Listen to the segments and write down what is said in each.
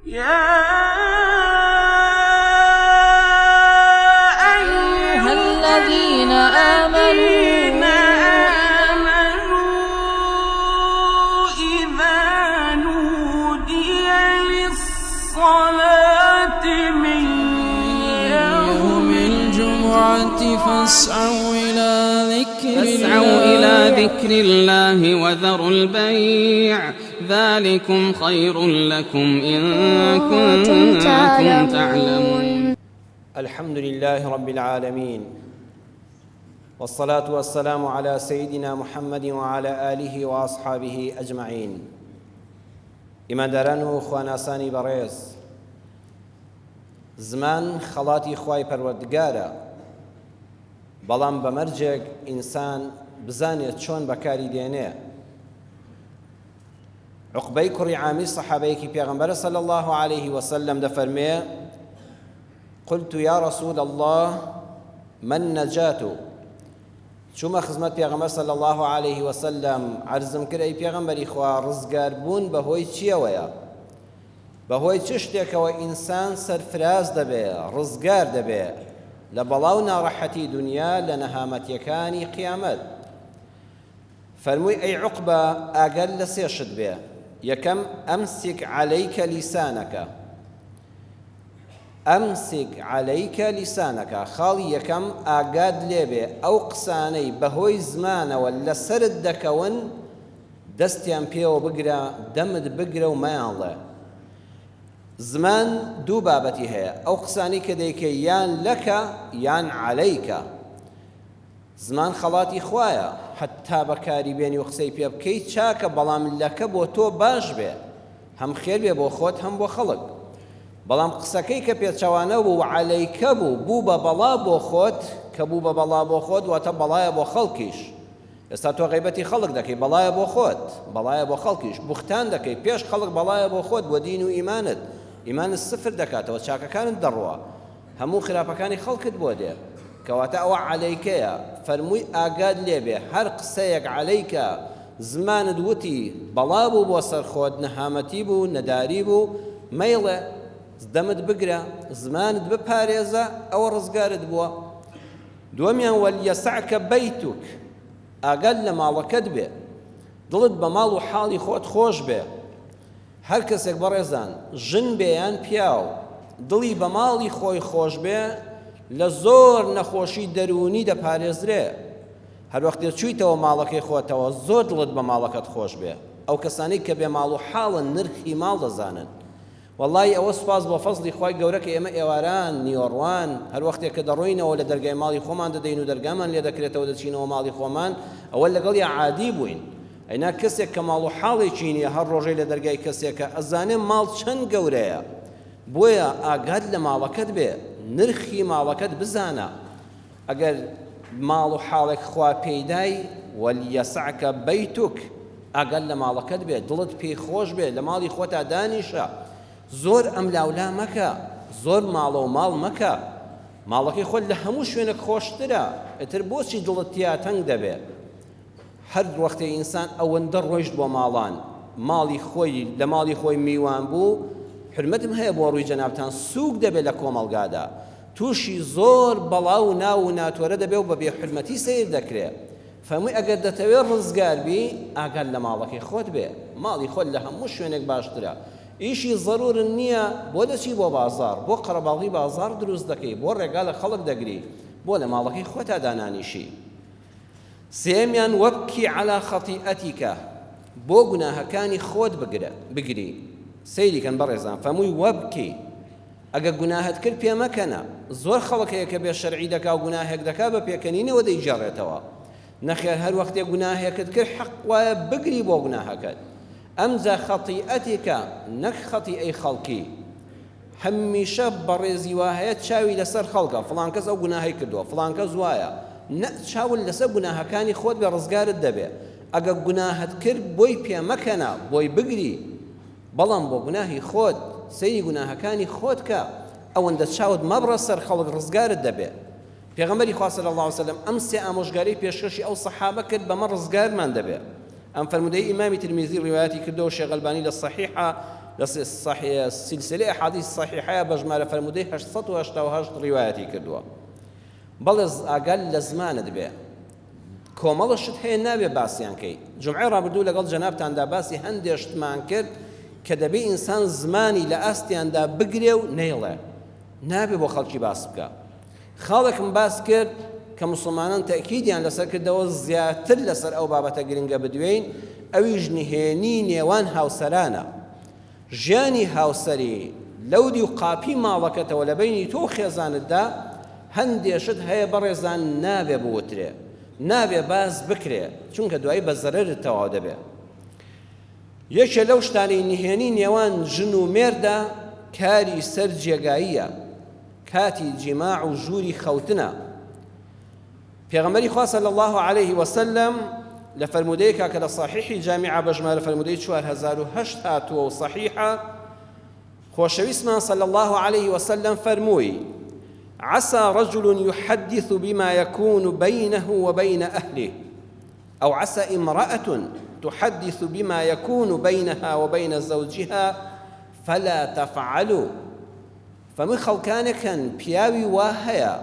يا أيها الذين آمنوا إذا نودي للصلاة من يوم الجمعة فاسعوا إلى ذكر فاسعوا إلى ذكر الله وذروا البيع ذلكم خير لكم إن كنتم كنتم تعلمون. تعلمون. الحمد لله رب العالمين والصلاة والسلام على سيدنا محمد وعلى آله وأصحابه أجمعين. ئیمانداران و خواناسانی بەڕێز، زمان خەڵاتی خوای پەروەردگارە، بەڵام بە مەرجێک ئینسان بزانێت چۆن بەکاری دێنێ. عوقبەی کوڕی عامیر سەحابەیەکی پێغەمبەرە صلی اللە علیه وسلم دەفەرمێ قلت یا رسول اللە ما النجاة چوومە خزمەت پێغەمبەر صلی اللە علیه وسلم عەرزم کرد ئەی پێغەمبەری خوا ڕزگار بوون بەهۆی چیەوەیە بەهۆی چ شتێکەوە ئینسان سەرفراز دەبێ ڕزگار دەبێ لە بەڵا و ناڕەحەتی دنیا لە نەهامەتیەکانی قیامەت فەرمووی ئەی عوقبە ئاگات لە سێ شت بێ، یەکەم، امسک علیک لسانک، امسک علیک لسانک، خاڵی یەکەم ئاگات لێ بێ ئەو قسانەی بەهۆی زمانەوە لەسەرت دەکەون دەستیان پێوە بگرە، دەمت بگرە و مەیانڵێ. زمان دوو بابەتی هەیە، ئەو قسانەی کە دەیکەی یان لەکە یان علیکە. زمان خەڵاتی خوایە حەتتا بەکاری بێنی و قسەی پێ بکەی چاکە بەڵام لەکە بۆ تۆ باش بێ هەم خێر بێ بۆ خۆت هەم بۆ خەڵک بەڵام قسەکەی کە پێچەوانە بوو و عەلەیکە بوو بوو بە بەڵا بۆ خۆت کە بوو بە بەڵا بۆ خۆت واتە بەڵایە بۆ خەڵکیش ئێستا تۆ غەیبەتی خەڵک دەکەی بەڵایە بۆ خۆت بەڵایە بۆ خەڵکیش بوختان دەکەی پێش خەڵک بەڵایە بۆ خۆت بۆ دین و ئیمانت ئیمانت سفر دەکاتەوە چاکەکانت دەڕوا هەموو خراپەکانی خەڵکت بۆ دێ کەواتە ئەوە عەلەیکەیە فەرمووی ئاگات لێ بێ هەر قسەیەک عەلەیکە زمانت وتی بەڵا بوو بۆ سەر خۆت نەهامەتی بوو نەداری بوو مەیڵێ دەمت بگرە زمانت بپارێزە ئەوە ڕزگارت بووە دووەمیان وەلیەسعکە بەیتک ئاگات لە ماڵەکەت بێ دڵت بە ماڵ و حاڵی خۆت خۆش بێ هەر کەسێک بەڕێزان ژن بێ یان پیاو دڵی بە ماڵی خۆی خۆش بێ لە زۆر نەخۆشی دەروونی دەپارێزرێ. هەر وەختێ چوویتەوە ماڵەکەی خۆتەوە زۆر دڵت بە ماڵەکەت خۆش بێ. ئەو کەسانەی کە بێ ماڵ و حاڵن نرخی ماڵ دەزانن. وەڵایی ئەوە سوپاس بۆ فەزڵی خوای گەورە کە ئێمە ئێواران، نیوەڕوان، هەر وەختێ کە دەڕۆینەوە لە دەرگای ماڵی خۆمان دەدەین و دەرگامان لێ دەکرێتەوە دەچینەوە ماڵی خۆمان ئەوە لەگەڵیا عادی بووین. ئەینا کەسێک کە ماڵ و حاڵێکی نیە هەر ڕۆژەی لە دەرگای کەسێکە ئەزانێ ماڵ چەند گەورەیە بۆیە ئاگات لە ماڵەکەت بێ نرخی ماڵەکەت بزانە ئەگەر ماڵ و حاڵێک خوا پێیدای ولیسعک بیتک ئاگات لە ماڵەکەت بێ دڵت پێی خۆش بێ لە ماڵی خۆتا دانیشە زۆر ئەملاولا مەکە زۆر ماڵە و ماڵ مەکە ماڵەکەی خۆت لە هەموو شوێنێک خۆشترە ئیتر بۆچی دڵت تیا تەنگ دەبێ هەر وەختێ ئینسان ئەوەندە ڕۆیشت بۆ ماڵان ماڵی خۆی لە ماڵی خۆی میوان بوو حورمەتم هەیە بۆ ڕووی جەنابتان سووک دەبێ لە کۆمەڵگادا تووشی زۆر بەڵا و ناو و ناتۆرە دەبێ و بە بێ حورمەتی سەیر دەکرێ فەرمووی ئەگەر دەتەوێ ڕزگار بی ئاگات لە ماڵەکەی خۆت بێ ماڵی خۆت لە هەموو شوێنێک باشترە ئیشی زەرورن نییە بۆ دەچی بۆ بازاڕ بۆ قەرەباڵغی بازاڕ دروست دەکەی بۆ ڕێگا لە خەڵک دەگری بۆ لە ماڵەکەی خۆتا دانانیشی سێیەمیان، وابکی علی خطیئتک، بۆ گوناهەکانی خۆت بگرە بگری، سەیری کەن بەڕێزان فەرمووی وابکی، ئەگە گوناهت کرد پێ مەکەنە، زۆر خەڵک هەیە کە بێ شەرعی دەکا و گوناهێک دەکا بە پێکەنینەوە دەیگێڕێتەوە، نەخێر هەر وەختێ گوناهێکت کرد حەق وایە بگری بۆ گوناهەکەت، ئەمجا خطیئتک نەک خەتیئەی خەڵکی. هەمیشە بەڕێزی وا هەیە چاوی لەسەر خەڵکە فڵان کەس ئەو گوناهەی کردووە فڵان کەس وایە نە چاوت لەسەر گوناهەکانی خۆت بێ ڕزگارت دەبێ ئەگە گوناهت کرد بۆی پێ مەکەنە بۆی بگری بەڵام بۆ گوناهی خۆت سەیری گوناهەکانی خۆت کە ئەوەندە چاوت مەبڕە سەر خەڵک ڕزگارت دەبێ پێغەمبەری خوا صلی اللە علیە وسلم ئەم سێ ئامۆژگاریەی پێشکەشی ئەو سەحابە کرد بەمە ڕزگارمان دەبێ ئەم فەرموودەی ئیمامی ترمیزی ڕیوایەتی کردەوە شێخ ئەلبانی لە صحیحە. لە سلسلەی ئەحادیث صحیحەیە بە ژمارە فەرموودەی 888 ڕیوایەتی کردووە. بەڵێ ئاگات لە زمانت بێ. کۆمەڵە شت هەیە نابێ باسیان کەی. جومعەی ڕابردوو لەگەڵ جەنابتاندا باسی هەندێ شتمان کرد کە دەبێ ئینسان زمانی لە ئاستیاندا بگرێ و نەیڵێ. نابێ بۆ خەڵکی باس بکا. خاڵێکم باس کرد کە موسڵمانان تەئکیدیان لەسەر کردەوە زیاتر لەسەر ئەو بابەتە گرنگە بدوێین، ئەویش نهێنی نێوان هاوسەرانە. ژیانی هاوسەری لەودیو قاپی ماڵەکەتەوە لە بەینی تۆ و خێزانتدا هەندێ شت هەیە بەڕێزان نابێ بوترێ نابێ باس بکرێ چونکە دوایی بە زەرەرت تەواو دەبێ. یەکێ لەو شتانەی نهێنی نێوان ژن و مێردە کاری سەر جێگاییە کاتی جیماع و ژووری خەوتنە. پێغەمبەری خوا صلی اللە علیه وسلم لە فەرموودەیەکا کە لە صحیحی جامیعە بە ژمارە فەرموودەی 4008 هاتووە و صحیحە خۆشەویستمان صلی اللە علیه وسلم فەرمووی عسى رجل يحدث بما يكون بينه وبين أهله أو عسى امرأة تحدث بما يكون بينها وبين زوجها فلا تفعلوا. فەرمووی خەڵکانێک هەن پیاوی وا هەیە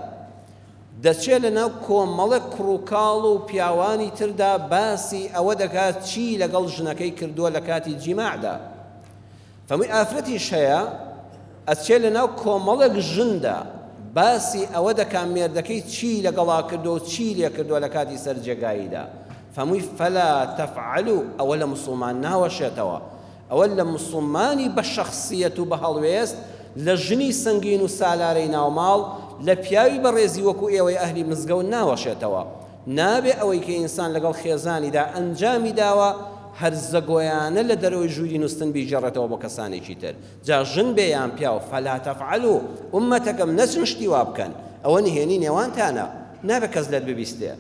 دەچێ لەناو کۆمەڵێک کوڕ و کاڵ و پیاوانی تردا باسی ئەوە دەکات چی لەگەڵ ژنەکەی کردووە لە کاتی جیماعدا. فەرمووی ئافرەتیش هەیە ئەچێ لەناو کۆمەڵێک ژندا باسی ئەوە دەکا مێردەکەی چی لەگەڵا کردووە و چی لێ کردووە لە کاتی سەرجێگاییدا. فەرمووی فلا تفعلوا ئەوە لە موسڵمان ناوەشێتەوە. ئەوە لە موسڵمانی بە شەخسیەت و بە هەڵوێست، لە ژنی سەنگین و سالارەی ناوماڵ، لە پیاوی بەڕێزی وەکو ئێوەی ئەهلی مزگەوت ناوەشێتەوە. نابێ ئەوەی کە ئینسان لەگەڵ خێزانیدا ئەنجامی داوە هەرزەگۆیانە لە دەرەوەی ژووری نوستن بیگێڕێتەوە بۆ کەسانێکی تر، جا ژن بێ یان پیاو، فلا تفعلوا، ئوممەتەکەم نەچن شتی وا بکەن، ئەوە نهێنی نێوانتانە، نابێ کەس لێت ببیستێ.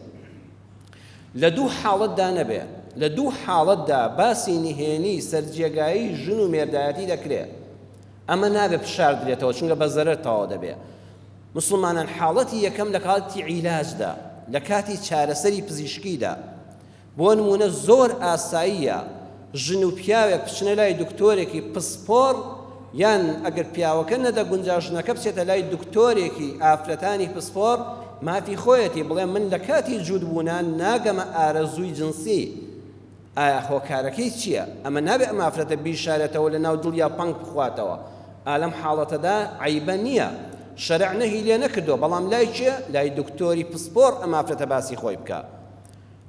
لە دوو حاڵەتدا نەبێ، لە دوو حاڵەتدا باسی نهێنی سەرجێگایی ژن و مێردایەتی دەکرێ، ئەمە نابێ بشاردرێتەوە چونکە بە زەرەر تەواو دەبێ. موسڵمانان حاڵەتی یەکەم لە کاتی عیلاجدا، لە کاتی چارەسەری پزیشکیدا، بۆ نموونە زۆر ئاساییە ژن و پیاوێک بچنە لای دکتۆرێکی پسپۆڕ یان ئەگەر پیاوەکە نەدەگونجا ژنەکە بچێتە لای دکتۆرێکی ئافرەتانی پسپۆڕ مافی خۆیەتی بڵێ من لە کاتی جووتبوونا ناگەمە ئارەزووی جنسی ئایا هۆکارەکەی چییە؟ ئەمە نابێ ئەم ئافرەتە بیشارێتەوە لە ناو دڵیا پەنگ بخواتەوە ئا لەم حاڵەتەدا عەیبە نییە شەرع نەهی لێ نەکردووە بەڵام لای کێ؟ لای دکتۆری پسپۆڕ ئەم ئافرەتە باسی خۆی بکا.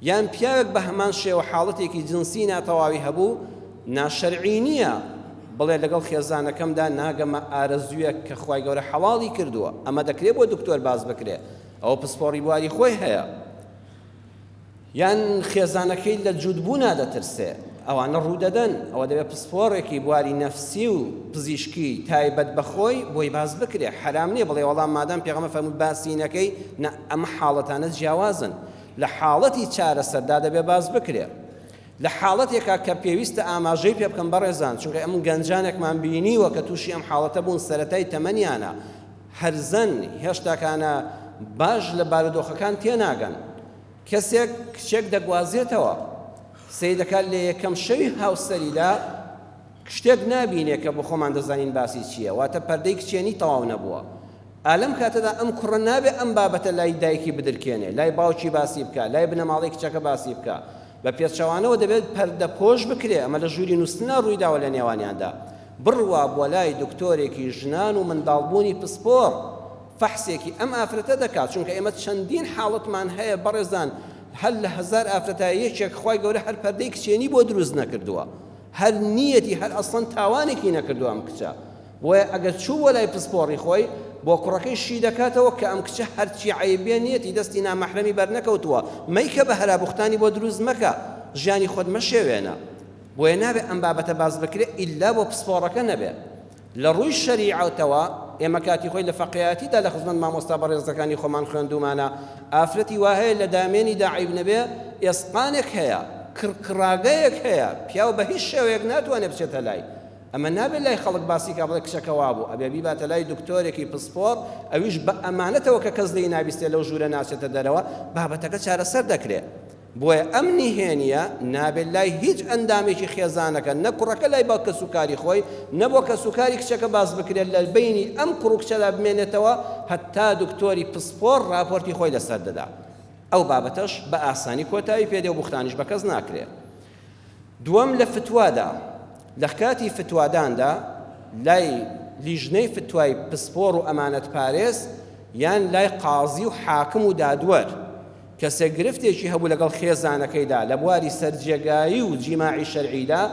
یان پیاوێک بە هەمان شێوە حاڵەتێکی جنسی ناتەواوی هەبوو، ناشەرعی نییە بڵێ لەگەڵ خێزانەکەمدا ناگەمە ئارەزوویەک کە خوای گەورە حەڵاڵی کردووە، ئەمە دەکرێ بۆ دکتۆر باس بکرێ، ئەوە پسپۆڕی بواری خۆی هەیە. یان خێزانەکەی لە جووتبوونا دەترسێ، ئەوانە ڕوودەدەن، ئەوە دەبێ پسپۆڕێکی بواری نەفسی و پزیشکی تایبەت بە خۆی بۆی باس بکرێ، حەرام نییە بڵێ وەڵا مادام پێغەمبەر فەرمووی باسی نەکەی، نا ئەم حاڵەتانە جیاوازن. لە حاڵەتی چارەسەردا دەبێ باس بکرێ. لە حاڵەتێکا کە پێویستە ئاماژەی پێ بکەم بەڕێزان، چونکە ئەم گەنجانێکمان بینیوە کە تووشی ئەم حاڵەتە بوون سەرەتای تەمەنیانە، هەرزەن، هێشتاکانە باش لە بارودۆخەکان تێناگەن. کەسێک کچێک دەگوازێتەوە، سەیر دەکات لە یەکەم شەوی هاوسەریدا شتێک نابینێ کە بۆ خۆمان دەزانین باسی چییە، واتە پەردەی کچێنی تەواو نەبووە. ئا لەم کاتەدا ئەم کوڕە نابێ ئەم بابەتە لای دایکی بدرکێنێ، لای باوکی باسی بکا، لای بنەماڵەی کچەکە باسی بکا. بە پێچەوانەوە دەبێت پەردەپۆش بکرێ، ئەمە لە ژووری نووستنا ڕوویداوە لە نێوانیاندا. بڕوا بۆ لای دکتۆرێکی ژنان و منداڵبوونی پسپۆڕ فەحسێکی ئەم ئافرەتە دەکات، چونکە ئێمە چەندین حاڵەتمان هەیە بەڕێزان هەر لە هەزار ئافرەتا یەکێک خوای گەورە هەر پەردەی کچێنی بۆ دروست نەکردووە، هەر نیەتی هەر ئەسڵەن تاوانێکی نەکردووە ئەم کچە. بۆیە ئەگەر چوو بۆ لای پسپۆڕی خۆی بۆ کوڕەکەی شی دەکاتەوە کە ئەم کچە هەرچی عەیب بێ نیەتی دەستی نامەحرەمی بەرنەکەوتووە مەیکە بە هەرا بوختانی بۆ دروست مەکە ژیانی خۆت مەشێوێنە بۆیە نابێ ئەم بابەتە باس بکرێ ئیلا بۆ پسپۆڕەکە نەبێ لە ڕووی شەریعەتەوە ئێمە کاتی خۆی لە فەقێیەتیدا لە خزمەت مامۆستا بەڕێزەکانی خۆمان خوێندوومانە ئافرەتی وا هەیە لە دامێنیدا عەیب نەبێ ئێسقانێک هەیە کڕکڕاگەیەک هەیە پیاو بە هیچ شێوەیەک ناتوانێ بچێتە لای ئەمە نابێت لای خەڵک باسی کا بڵێ کچەکە وابوو، ئەبێ بیباتە لای دکتۆرێکی پسپۆڕ ئەویش بە ئەمانەتەوە کە کەس لێی نابیستێ لەو ژوورە ناچێتە دەرەوە، بابەتەکە چارەسەر دەکرێ. بۆیە ئەم نهێنییە نابێت لای هیچ ئەندامێکی خێزانەکە، نە کوڕەکە لای بە کەسوکاری خۆی، نە بۆ کەسوکاری کچەکە باس بکرێت، لە بەینی ئەم کوڕ و کچەدا بمێنێتەوە هەتا دکتۆری پسپۆڕ ڕاپۆرتی خۆی لەسەر دەدا. ئەو بابەتەش بە ئاسانی کۆتایی پێ دێ و بوختانیش بە کەس ناکرێ. دووەم لە فتوادا، لە کاتی فتواداندا لای لیژنەی فتوای پسپۆڕ و ئەمانەتپارێز یان لای قازی و حاکم و دادوەر، کەسێک گرفتێکی هەبوو لەگەڵ خێزانەکەیدا لە بواری سەرجێگایی و جیماعی شەرعیدا،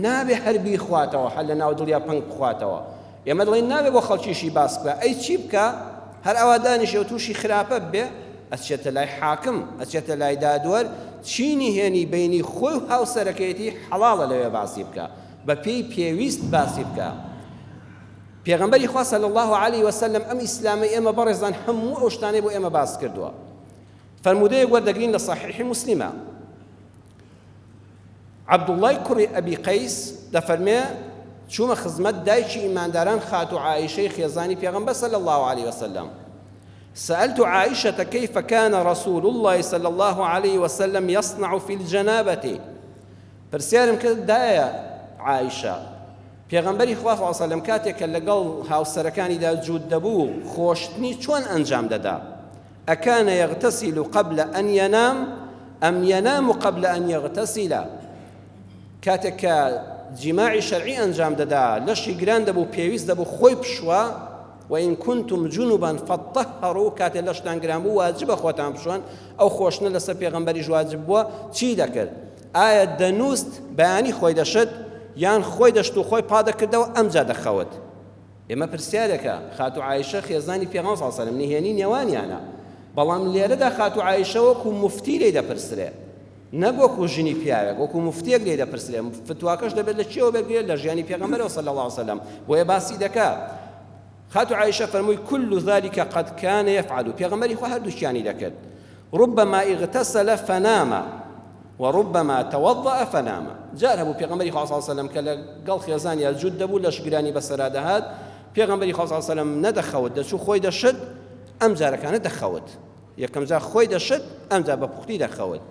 نابێ هەر بیخواتەوە، هەر لە ناو دڵیا پەنگ بخواتەوە. ئێمە دەڵێین نابێ بۆ خەڵکیشی باس بکا، ئەی چی بکا؟ هەر ئاوا دانیشێ و تووشی خراپە ببێ؟ ئەچێتە لای حاکم، ئەچێتە لای دادوەر، چی نهێنی بەینی خۆی و هاوسەرەکەیەتی حەڵاڵە لەوێ باسی بکا، بە پێی پێویست باسی بکا. پێغەمبەری خوا صلی اللە علیە وسلم ئەم ئیسلامەی ئێمە بەڕێزان هەموو ئەو شتانەی بۆ ئێمە باس کردووە. فەرموودەیەک وەردەگرین لە صحیح مسلمە. عەبدوڵڵای کوڕی ئەبی قەیس دەفەرمێ چوومە خزمەت دایکی ئیمانداران خاتوو عائیشەی خێزانی پێغەمبەر صلی الله علیه وسلم سألت عائشة كيف كان رسول الله صلى الله عليه وسلم يصنع في الجنابة پرسیارم کرد دایە عائشە پێغەمبەری خوا صلی الله علیه وسلم کاتێک کە لەگەڵ هاوسەرەکانیدا جووت دەبوو خۆشتنی چۆن ئەنجام دەدا أكان يغتسل قبل أن ينام أم ينام قبل أن يغتسل کاتێک کە جیماعی شەرعی ئەنجام دەدا لەشی گران دەبوو پێویست دەبوو خۆی بشوە وإن كنتم جنبا فاطهروا کاتێ لەشتان گران بوو واجبە خۆتان بشۆن ئەو خۆشتنە لەسەر پێغەمبەریش واجب بووە چی دەکرد ئایا دەنووست بەیانی خۆی دەشت یان خۆی دەشت و خۆی پادەکردەوە ئەمجا دەخەوت ئێمە پرسیارێکە، خاتوو عائیشە خێزانی پێغەمبەر صلی اللە علیە وسلم نهێنی نێوانیانە، بەڵام لێرەدا خاتوو عائیشە وەکو موفتی لێی دەپرسرێ نەک وەکو ژنی پیاوێک، وەکو موفتیەک لێی دەپرسرێ، فتواکەش دەبێت لە کێوە بێت لە ژیانی پێغەمبەرەوە صلی اللە علیە وسلم، بۆیە باسی دەکا. خاتوو عائیشە فەرمووی كل ذلك قد كان يفعل، پێغەمبەری خوا هەردووکیانی دەکرد، ربما اغتسل فنام وربما توضأ فنام، جار هەبوو پێغەمبەری خوا صلی اللە علیە وسلم کە لەگەڵ خێزانیا جووت دەبوو لەشگرانی بەسەرا دەهات، پێغەمبەری خوا صلی اللە علیە وسلم نەدەخەوت دەچوو خۆی دەشت، ئەم جارەکانە دەخەوت، یەکەم جار خۆی دەشت ئەمجا بە پوختی دەخەوت.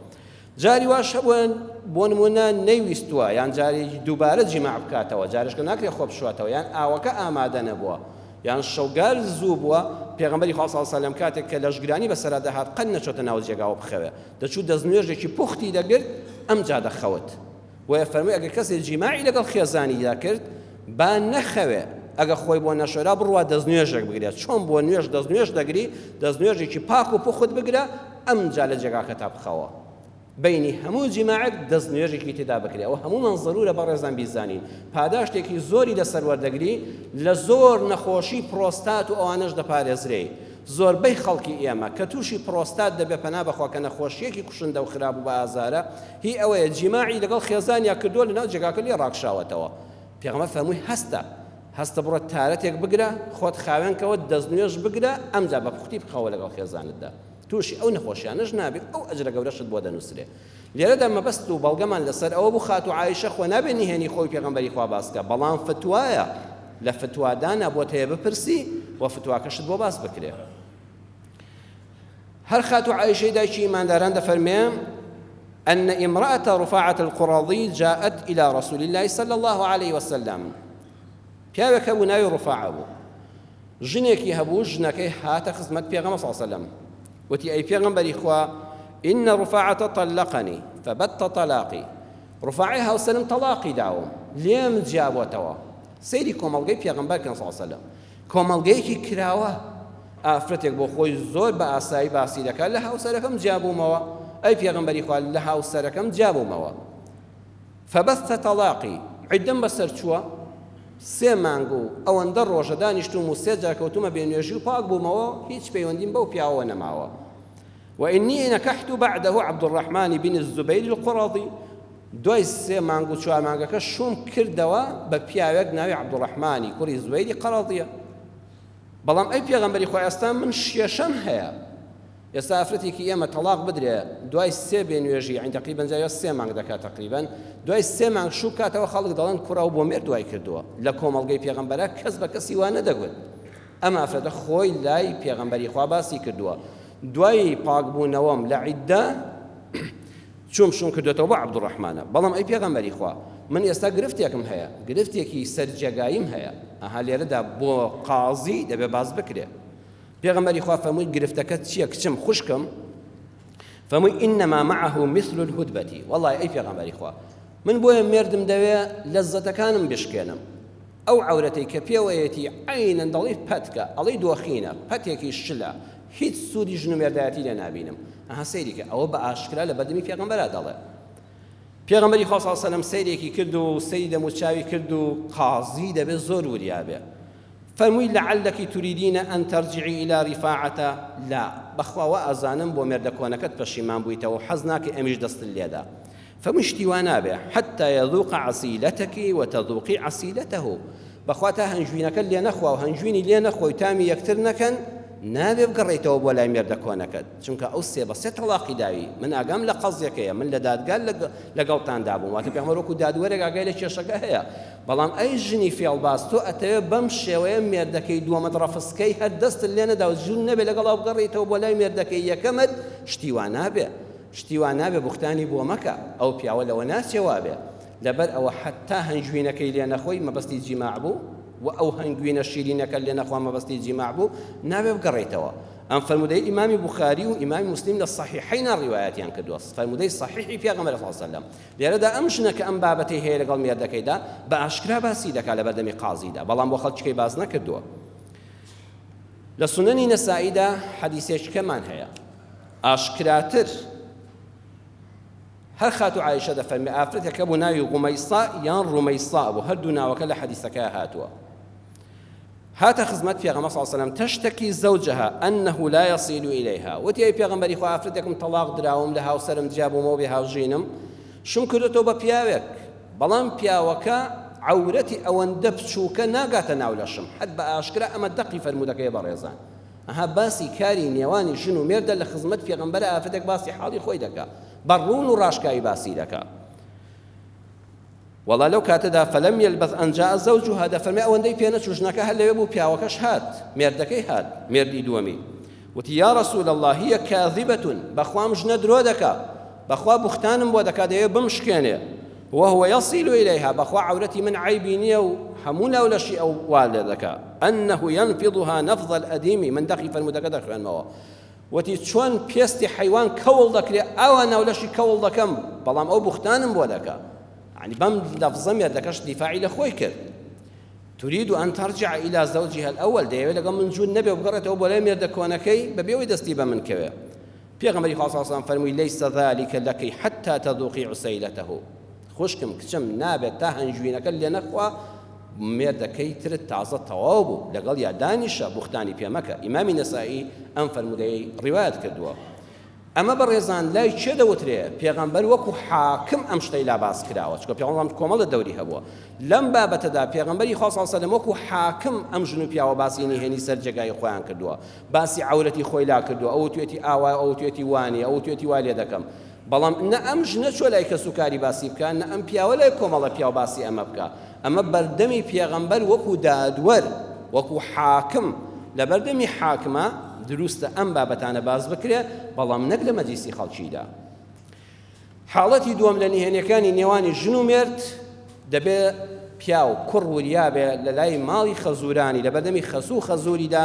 جاری واش هەبوو بۆ نمونە نەیویستووە یان جارێکی دووبارە جیماع بکاتەوە، جارێکە ناکرێت خۆ بشواتەوە یان ئاوەکە ئامادە نەبووە یان شەوگار زوو بووە، پێغەمبەری خوا صلی اللە علیە وسلم کاتێک کە لەشگرانی بەسەرا دەهات قەت نەچۆتە ناو جێگاوە بخەوێ، دەچوو دەستنوێژێکی پوختی دەگرت ئەمجا دەخەوت. بۆیە فەرمووی ئەگەر کەسێ جیماعی لەگەڵ خێزانیدا کرد با نەخەوێ، ئەگەر خۆی بۆ نەشۆرا بڕوا دەستنوێژێک بگرێت، چۆن بۆ نوێژ دەستنوێژ دەگری دەستنوێژێکی پاک و پوخت بگرە ئەمجا لە جێگاکەتا بخەوە. بەینی هەموو جیماعێک دەستنوێژێکی تێدا بکرێ، ئەوە هەموومان زەرورە بەڕێزان بیزانین، پاداشتێکی زۆری لەسەر وەردەگری، لە زۆر نەخۆشی پرۆستات و ئەوانەش دەپارێزرێی. زۆربەی خەڵکی ئێمە کە تووشی پرۆستات دەبێ پەنا بەخوا کە نەخۆشیەکی کوشندە و خراپ و بە ئازارە هی ئەوەیە جیماعی لەگەڵ خێزانیا کردووە لەناو جێگاکە لێ ڕاکشاوەتەوە پێغەمبەر فەرمووی هەستە هەستە بڕۆ تارەتێک بگرە خۆت خاوێن کەوە دەستنوێژ بگرە ئەمجا بە پوختی بخەوە لەگەڵ خێزانتدا تووشی ئەو نەخۆشیانەش نابێ ئەو ئەجرە گەورەشت بۆ دەنووسرێ لێرەدا مەبەست و بەڵگەمان لەسەر ئەوە بوو خاتوو عائیشە خۆ نابێ نهێنی خۆی پێغەمبەری خوا باس کە بەڵام فتوایە لە فتوادانا بۆت هەیە بپرسی و فتواکەشت بۆ باس بکرێ. هەر خاتوو عائیشەی دایکی ئیمانداران دەفەرمێ أن امرأة رفاعة القرظي جاءت إلى رسول الله صلى الله عليه وسلم پیاوێک هەبوو ناوی ڕفاعە بوو ژنێکی هەبوو ژنەکەی هاتە خزمەت پێغەمبەر صلی الله علیه وسلم وتی ئەی پێغەمبەری خوا إن رفاعة طلقني فبت طلاقي ڕفاعەی هاوسەرم تەڵاقی داوم لێم جیابۆتەوە سەیری کۆمەڵگەی پێغەمبەر کەن صلی الله علیه وسلم کۆمەڵگەیەکی کراوە ئافرەتێک بۆ خۆی زۆر بە ئاسایی باسی دەکات لە هاوسەرەکەم جیابوومەوە ئەی پێغەمبەری خوا لە هاوسەرەکەم جیابوومەوە فبث طلاقی، عیدەم بەسەر چووە، سێ مانگ و ئەوەندە ڕۆژە دانیشتووم و سێ جار کەوتوومە بێ نوێژی و پاک بوومەوە، هیچ پەیوەندیم بەو پیاوەوە نەماوە. وإنی نکحت بعده عبدالرحمن بن الزبیر القرظی، دوای سێ مانگ و چوار مانگەکە شووم کردەوە بە پیاوێک ناوی عەبدوڕەحمانی کوڕی زوبەیری قەڕەزییە. بەڵام ئەی پێغەمبەری خوا ئێستا من شێشەم هەیە. ئێستا ئافرەتێکی ئێمە تەڵاق بدرێ دوای سێ بێ نوێژی یانی تەقریبەن جاری وا سێ مانگ دەکات تەقریبەن دوای سێ مانگ شوو بکاتەوە خەڵک دەڵێن کوڕە و بۆ مێرد وای کردووە لە کۆمەڵگەی پێغەمبەرە کەس بە کەسی وا نەدەگوت ئەم ئافرەتە خۆی لای پێغەمبەری خوا باسی کردووە دوای پاکبوونەوەم لە عیدە چووم شوم کردۆتەوە بۆ عەبدوڕەحمانە، بەڵام ئەی پێغەمبەری خوا من ئێستا گرفتێکم هەیە، گرفتێکی سەر جێگاییم هەیە، ئەها لێرەدا بۆ قازی دەبێ باس بکرێ. پێغەمبەری خوا فەرمووی گرفتەکەت چییە کچم خوشکم؟ فەرمووی إنما معه مثل الهدبة، وەڵای ئەی پێغەمبەری خوا من بۆیە مێردم دەوێ لەزەتەکانم بشکێنم، ئەو عەورەتەی کە پێوەیەتی عەینەن دەڵێی پەتکە، ئەڵێی دۆخینە، پەتێکی شلە، هیچ سوودی ژن و مێردایەتی لێ نابینم. ئەها سەیری کە، ئەوە بە ئاشکرا لە بەردەمی پێغەمبەرا دەڵێ. پێغەمبەری خوا صلی اللە علیە وسلم سەیرێکی کرد و سەیری دەموچاوی کرد و قازی دەبێ زۆر وریا بێ. فەرمووی لعلک تریدین ان ترجعی الی رفاعە لا، بەخوا وا ئەزانم بۆ مێردە کۆنەکەت پەشیمان بوویتەوە و حەز ناکەی ئەمیش دەستت لێدا. فەرمووی شتی وا نابێ، حتی یذوق عسیلتک و تذوقی عسیلته، بەخوا تا هەنجوینەکەت لێ نەخوا و هەنجوینی لێ نەخۆی تامی یەکتر نەکەن نابێ بگەڕێیتەوە بۆ لای مێردە کۆنەکەت، چونکە ئەو سێ بە سێ تەڵاقی داوی، من ئاگام لە قەزیەکەیە، من لە دادگا لەگەڵتاندا بووم، واتە پێغەمبەر وەکو دادوەرێک ئاگای لە کێشەکە هەیە، بەڵام ئەی ژنی فێڵباز تۆ ئەتەوێ بەم شێوەیە مێردەکەی دووەمت ڕەفزکەی هەر دەستت لێ نەدا و جوون نەبێ لەگەڵا بگەڕێیتەوە بۆ لای مێردەکەی یەکەمت، شتی وا نابێ. شتی وا نابێ بوختانی بۆ مەکە ئەو پیاوە لەوە ناچێ وابێ لەبەر ئەوە حەتا هەنگوینەکەی لێ نەخۆی مەبەستی جیماع بوو و ئەو هەنگوینە شیرینەکە لێ نەخوا مەبەستی جیماع بوو نابێ بگەڕێیتەوە ئەم فەرموودەی ئیمامی بوخاری و ئیمامی موسلیم لە صحیحەینا ڕیوایەتیان کردووە فەرموودەی صحیحی پێغەمبەر صلی الله علیه و سلم لێرەدا ئەم ژنە کە ئەم بابەتەی هەیە لەگەڵ مێردەکەیدا بە ئاشکرا باسی دەکا لە بەردەمی قازیدا بەڵام بۆ خەڵکیکەی باس نەکردووە لە سونەنی نەسائیدا حەدیسێکیکەمان هەیە ئاشکراتر هەر خاتوو عائیشە دەفەرمێ ئافرەتێک هەبوو ناوی غومەیسا یان ڕومەیسا بوو هەردوو ناوەکە لە حەدیسەکە هاتووە هاتە خزمەت پێغەمبەر صلی الله علیه و سلم تشتكي زوجها انه لا يصل اليها وتی ئەی پێغەمبەری خوا ئافرەتێکم تەڵاق دراوم لە هاوسەرم جیا بوومەوە بێ هاوژینم شوم کردۆتەوە بە پیاوێک بەڵام پیاوەکە عەورەتی ئەوەندە بچووکە ناگاتە ناو لەشم حەد بە ئاشکرا ئەمە دەقی فەرموودەکەیە بەڕێزان ئەها باسی کاری نێوانی ژن و مێردە لە خزمەت پێغەمبەرە ئافرەتێک باسی حاڵی خۆی دەکا بە ڕوون و ڕاشکاوی باسی دەکا وەڵا لەو کاتەدا فلم يلبث أن جاء زوجها دەفەرمێ ئەوەندەی پێ نەچوو ژنەکە هەر لەوێ بوو پیاوەکەش هات مێردەکەی هات مێردی دووەمی وتی یا رسول الله هي كاذبة بەخوام ژنە درۆ دەکا بەخوا بوختانم بۆ دەکا دەیەوێ بمشکێنێ وهو يصل إليها بەخوا عەورەتی من عەیبی نییە و هەموو ناو لەشی ئەو وا لێ دەکا أنه ينفضها نفض الأديم من دەقی فەرموودەکە دەخوێنمەوە وتی چۆن پێستی حەیوان کەوڵ دەکرێ ئاوا ناو لەشی کەوڵ دەکەم بەڵام ئەو بوختانم بۆ دەکا یعنی بەم لەفزە مێردەکەش دیفاعی لە خۆی کرد تريد أن ترجع إلى زوجها الأول دەیەوێت لەگەڵ من جووت نەبێ و بگەڕێتەوە بۆ لای مێردە کۆنەکەی بەبێ ئەوەی دەستی بە من کەوێ پێغەمبەری خوا صلی اللە علیه وسلم فەرمووی ليس ذلك لك حتى تذوقي عسيلته خوشکم کچم نابێت تا هەنجوینەکە لێ نەخوا مێردەکەی ترت تازە تەواو بوو لەگەڵ یا دانیشە بوختانی پێ مەکە ئیمامی نەسائی ئەم فەرموودەی ڕیوایەت کردووە ئەمە بەڕێزان لای کێ دەوترێ پێغەمبەر وەکو حاکم ئەم شتەی لا باس کراوە چونکە پێغەمبەر کۆمەڵە دەوری هەبووە لەم بابەتەدا پێغەمبەری خوا صلی اللە علیه وسلم وەکو حاکم ئەم ژن و پیاوە باسی نهێنی سەر جێگای خۆیان کردووە باسی عەورەتی خۆی لا کردووە ئەو وتوێتی ئاوایە ئەو وتوێتی وانیە ئەو وتوێتی وا لێ دەکەم بەڵام نە ئەم ژنە چوە لای کەسوکاری باسی بکا نە ئەم پیاوە لای کۆمەڵە پیاو باسی ئەمە بکا ئەمە بەردەمی پێغەمبەر وەکو دادوەر وەکو حاکم لەبەردەمی حاکمە دروستە ئەم بابەتانە باس بکرێ بەڵام نەک لە مەجلیسی خەڵکیدا حاڵەتی دووەم لە نهێنیەکانی نێوانی ژن و مێرد، دەبێ پیاو کوڕ وریا بێ لە لای ماڵی خەزوورانی لە بەردەمی خەسوو و خەزووریدا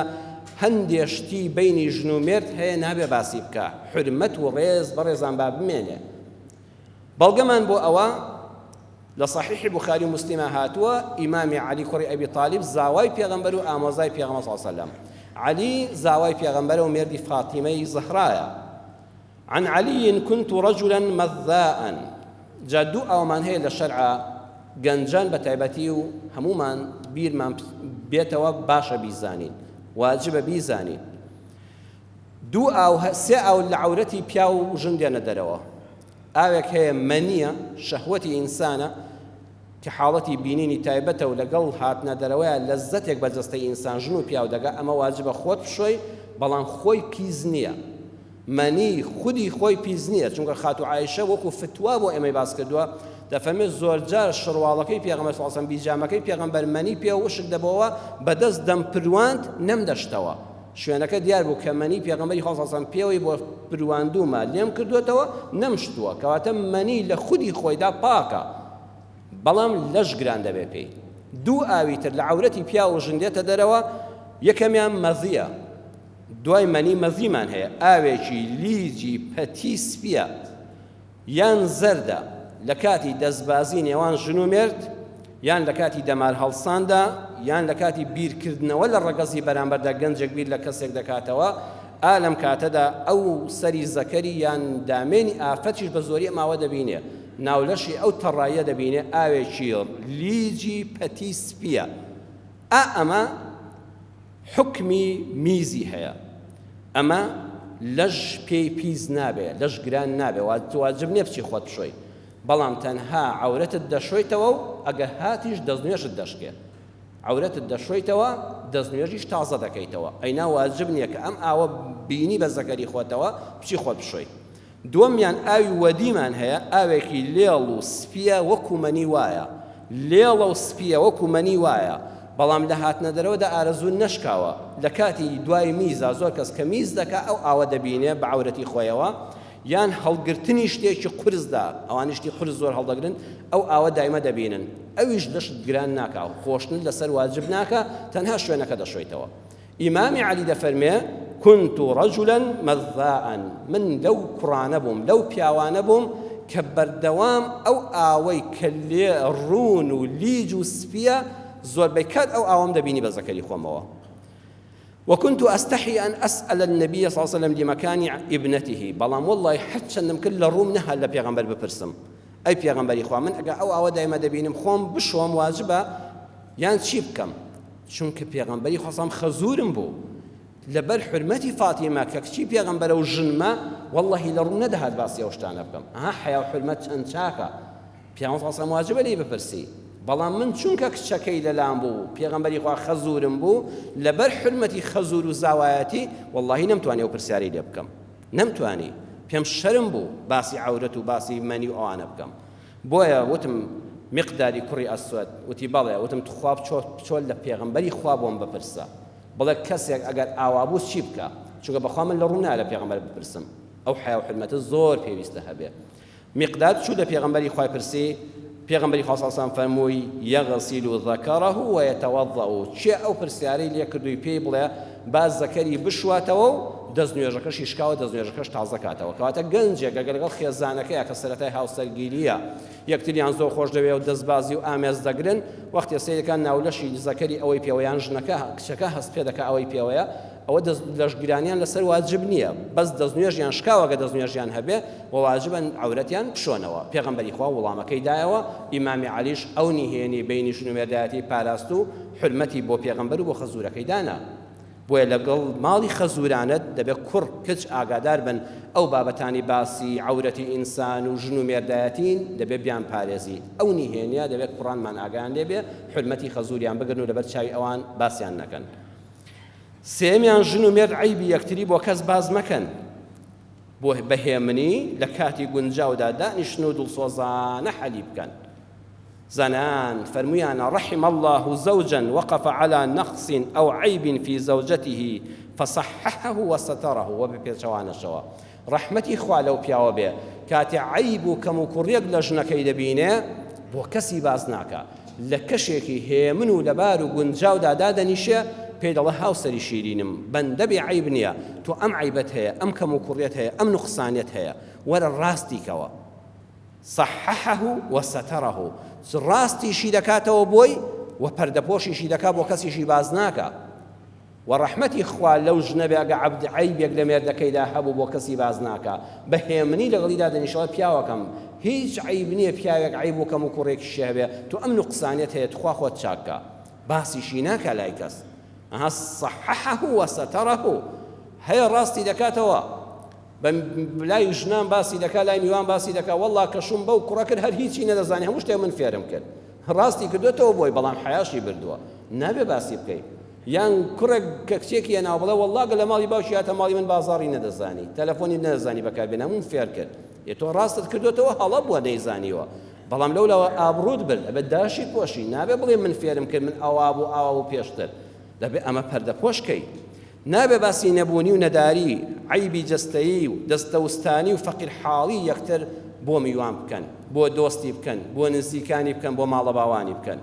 هەندێ شتی بەینی ژن و مێرد هەیە نابێ باسی بکا، حورمەت و ڕێز بەڕێزان با بمێنێ. بەڵگەمان بۆ ئەوە لە صحیح بوخاری و موسلیما هاتووە ئیمامی عەلی کوڕی ئەبی تالیب زاوای پێغەمبەر و ئامۆزای پێغەمبەر صلی اللە علیه وسلم عەلی زاوای پێغەمبەرە و مێردی فاتیمەی زەهرایە عن علی كنت رجلا مذاء جا دوو ئاومان هەیە لە شەرعا گەنجان بە تایبەتی و هەموومان بیرمان بێتەوە باشە بیزانین واجبە بیزانین دوو ئاو سێ ئاو لە عەورەتی پیاو و ژن دێنە دەرەوە ئاوێک هەیە مەنیە شەهوەتی ئینسانە کە حاڵەتی بینینی تایبەتە و لەگەڵ هاتنە دەرەوەیا لەززەتێک بە جەستەی ئینسان ژن و پیاو دەگا ئەمە واجبە خۆت بشۆی بەڵام خۆی پیس نییە مەنی خودی خۆی پیس نییە چونکە خاتوو عائیشە وەکو فتوا بۆ ئێمەی باس کردووە دەفەرمێت زۆرجار شڕواڵەکەی پێغەمبەر صلی الله علیه و سلم بیجامەکەی پێغەمبەر مەنی پێ وشک دەبۆوە بەدەست دەمپرواند نەمدەشتەوە. شوێنەکە دیار بوو کە مەنی پێغەمبەری خوا صلی اللە علیە وسلم پێوەی بۆ پرواندوومە لێم کردووەتەوە نەمشتووە کەواتە مەنی لە خودی خۆیدا پاکە بەڵام لەش گران دەبێ پێی. دوو ئاوی تر لە عەورەتی پیاو و ژن دێتە دەرەوە یەکەمیان مەزیە دوای مەنی مەزیمان هەیە ئاوێکی لیجی پەتی سپیە یان زەردە لە کاتی دەستبازی نێوان ژن و مێرد یان لە کاتی دەمار هەڵساندا یان لە کاتی بیرکردنەوە لە ڕەگەزی بەرامبەردا گەنجێک بیر لە کەسێک دەکاتەوە ئا لەم کاتەدا ئەو سەری زەکەری یان دامێنی ئافرەتیش بە زۆری ئەم ئاوە دەبینێ ناو لەشی ئەو تەڕاییە دەبینێ ئاوێکی لیجی پەتی سپیە ئا ئەمە حوکمی میزی هەیە ئەمە لەش پێی پیس نابێ لەش گران نابێ واجب نیە بچی خۆت بشۆی بەڵام تەنها عەورەتت دەشۆیتەوە و ئەگەر هاتیش دەستنوێژت دەشکێ عەورەتت دەشۆیتەوە دەستنوێژیش تازە دەکەیتەوە ئەینا واجب نیە کە ئەم ئاوە بینی بە زەکەری خۆتەوە بچی خۆت بشۆی دووەمیان ئاوی وەدیمان هەیە، ئاوێکی لێڵ و سپییە وەکو مەنی وایە، لێڵە و سپییە وەکو مەنی وایە، بەڵام لە هاتنەدەرەوەدا ئارەزوو نەشکاوە، لە کاتی دوای میزا زۆر کەس کە میز دەکا ئەو ئاوە دەبینێ بە عەورەتی خۆیەوە، یان هەڵگرتنی شتێکی قورسدا، ئەوانەی شتی قورس زۆر هەڵدەگرن ئەو ئاوە دایمە دەبینن، ئەویش لەشت گران ناکا و خۆشتنت لەسەر واجب ناکا، تەنها شوێنەکە دەشۆیتەوە. ئیمامی عەلی دەفەرمێ، كنت رجلا مذاء، من لەو کوڕانە بووم، لەو پیاوانە بووم کە بەردەوام ئەو ئاوەی کە لێ ڕوون و لیج و سپییە، زۆربەی کات ئەو ئاوەم دەبینی بە زەکەری خۆمەوە. وكنت أستحي أن أسأل النبي صلى الله عليه وسلم لمكان ابنته، بەڵام وەڵڵاهی هەرچەندم کرد لە ڕووم نەهات لە پێغەمبەر بپرسم، ئەی پێغەمبەری خوا من ئەگەر ئەو ئاوە دایمە دەبینم خۆم بشۆم واجبە یان چی بکەم؟ چونکە پێغەمبەری خوا سام خەزورم بوو لەبەر حورمەتی فاتیمە کە کچی پێغەمبەرە و ژنمە واللهی لە ڕوو نەدەهات باسی ئەو شتانە بکەم ئەها حەیا و حورمەت چەند چاکە پێغەمبەر صلی الله واجبە لێی بپرسی بەڵام من چونکە کچەکەی لەلام بوو پێغەمبەری خوا خەزورم بوو لەبەر حورمەتی خەزور و زاوایەتی واللهی نەمتوانی ئەو پرسیارەی لێ بکەم نەمتوانی پێم شەرم بوو باسی عەورەت و باسی مەنی و ئەوانە بکەم بۆیە وتم میقدادی کوڕی ئەسوەد، وتی بەڵێ، وتم تخوا بچۆ بچۆ لە پێغەمبەری خوا بۆم بپرسە بڵێ کەسێک ئەگەر ئاوا بوو چی بکا، چونکە بەخوا من لە ڕووم نایە لە پێغەمبەر بپرسم، ئەو حەیا و حورمەتە زۆر پێویستە هەبێ. میقداد چوو لە پێغەمبەری خوای پرسی، پێغەمبەری خوا صلی اللە علیە وسلم فەرمووی، یغسل ذکره ویتوضأ، کێ ئەو پرسیارەی لێ کردووی پێی بڵێ با زەکەری بشواتەوە و دەستنوێژەکەشی شکاوە دەستنوێژەکەش تازە کاتەوە کەواتە گەنجێک ئەگەر لەگەڵ خێزانەکەیا کە سەرەتای هاوسەرگیرییە یەکتریان زۆر خۆش دەوێ و دەستبازی و ئامێز دەگرن وەختێ سەیرەکان ناولەشی زەکەری ئەوەی پێوە یان ژنەکە کچەکە هەست پێ دەکا ئەوەی پێوەیە ئەوە دەست لەشگرانیان لەسەر واجب نییە بەس دەستنوێژیان شکاوە گە دەستنوێژیان هەبێ و واجبە عەورەتیان بشۆنەوە پێغەمبەری خوا وڵامەکەی دایەوە ئیمامی عەلیش ئەو نهێنی بەینی ژن و مێردایەتی پاراست و حورمەتی بۆ پێغەمبەر و بۆ خەزوورەکەی دانا. بۆیە لەگەڵ ماڵی خەزوورانت دەبێ کوڕ کچ ئاگادار بن ئەو بابەتانی باسی عەورەتی ئینسان و ژن و مێردایەتین دەبێ بیانپارێزی ئەو نهێنیە دەبێ کوڕانمان ئاگایان لێ بێ حورمەتی خەزووریان بگرن و لەبەر چاوی ئەوان باسیان نەکەن. سێیەمیان ژن و مێرد عەیبی یەکتری بۆ کەس باس مەکەن بۆ بە هێمنی لە کاتی گونجاودا دانیشن و دڵسۆزانە حەلی بکەن. زانایان فەرموویانە، رحم اللە زوجا وقف علی نقص او عیب فی زوجته فصححه وستره، وە بە پێچەوانەشەوە ڕەحمەتی خوا لەو پیاوە بێ کاتێ عەیب و کەموکوڕیەک لە ژنەکەی دەبینێ بۆ کەسی باس ناکا لە کەشێکی هێمن و لەبار و گونجاودا دادەنیشێ پێی دەڵێ هاوسەری شیرینم بەندە بێ عەیب نییە تۆ ئەم عەیبەت هەیە ئەم کەموکوڕیەت هەیە ئەم نوقسانیەت هەیە وەرە ڕاستی کەوە صححه وستره، ڕاستیشی دەکاتەوە بۆی و پەردەپۆشیشی دەکا بۆ کەسیشی باس ناکا. وە ڕەحمەتی خوا لەو ژنە بێ ئەگە عەبد عەیبێک لە مێردەکەیدا هەبوو بۆ کەسی باس ناکا بە هێمنی لەگەڵی دادەنیشێ پیاوەکەم هیچ عەیب نییە پیاوێک عەیب و کەموکوڕێکیشی هەبێ تۆ ئەم نوقسانیەت هەیە تخوا خۆت چاک کە باسیشی ناکا لای کەس ئەها صححه وستره هەیە ڕاستی دەکاتەوە بە لای ژنان باسی دەکا لای میوان باسی دەکا وەڵا کە شوم بەو کوڕە کرد هەر هیچی نەدەزانی هەموو شتێک من فێرم کرد ڕاستی کردوێتەوە بۆی بەڵام حەیاشی بردووە نابێ باسی بکەی یان کوڕێک کە کچێکی هێناوە بڵێ وەڵا گە لە ماڵی باوکی هاتە ماڵی من بازاڕی نەدەزانی تەلەفۆنی نەدەزانی بەکاربێنە هەمووم فێر کرد ئێ تۆ ڕاستت کردوێتەوە هەڵە بووە نەیزانیوە بەڵام لەولاوە ئابڕووت برد ئەبێت داشی پۆشی نابێ بڵێ من فێرم کرد من ئەوا بوو ئاوا بوو پێشتر دەبێ ئەمە پەردەپۆش کەی. نابێ باسی نەبوونی و نەداری، عەیبی جەستەیی و دەستەوستانی و فەقیرحاڵی یەکتر بۆ میوان بکەن، بۆ دۆستی بکەن، بۆ نزیکانی بکەن، بۆ ماڵەباوانی بکەن.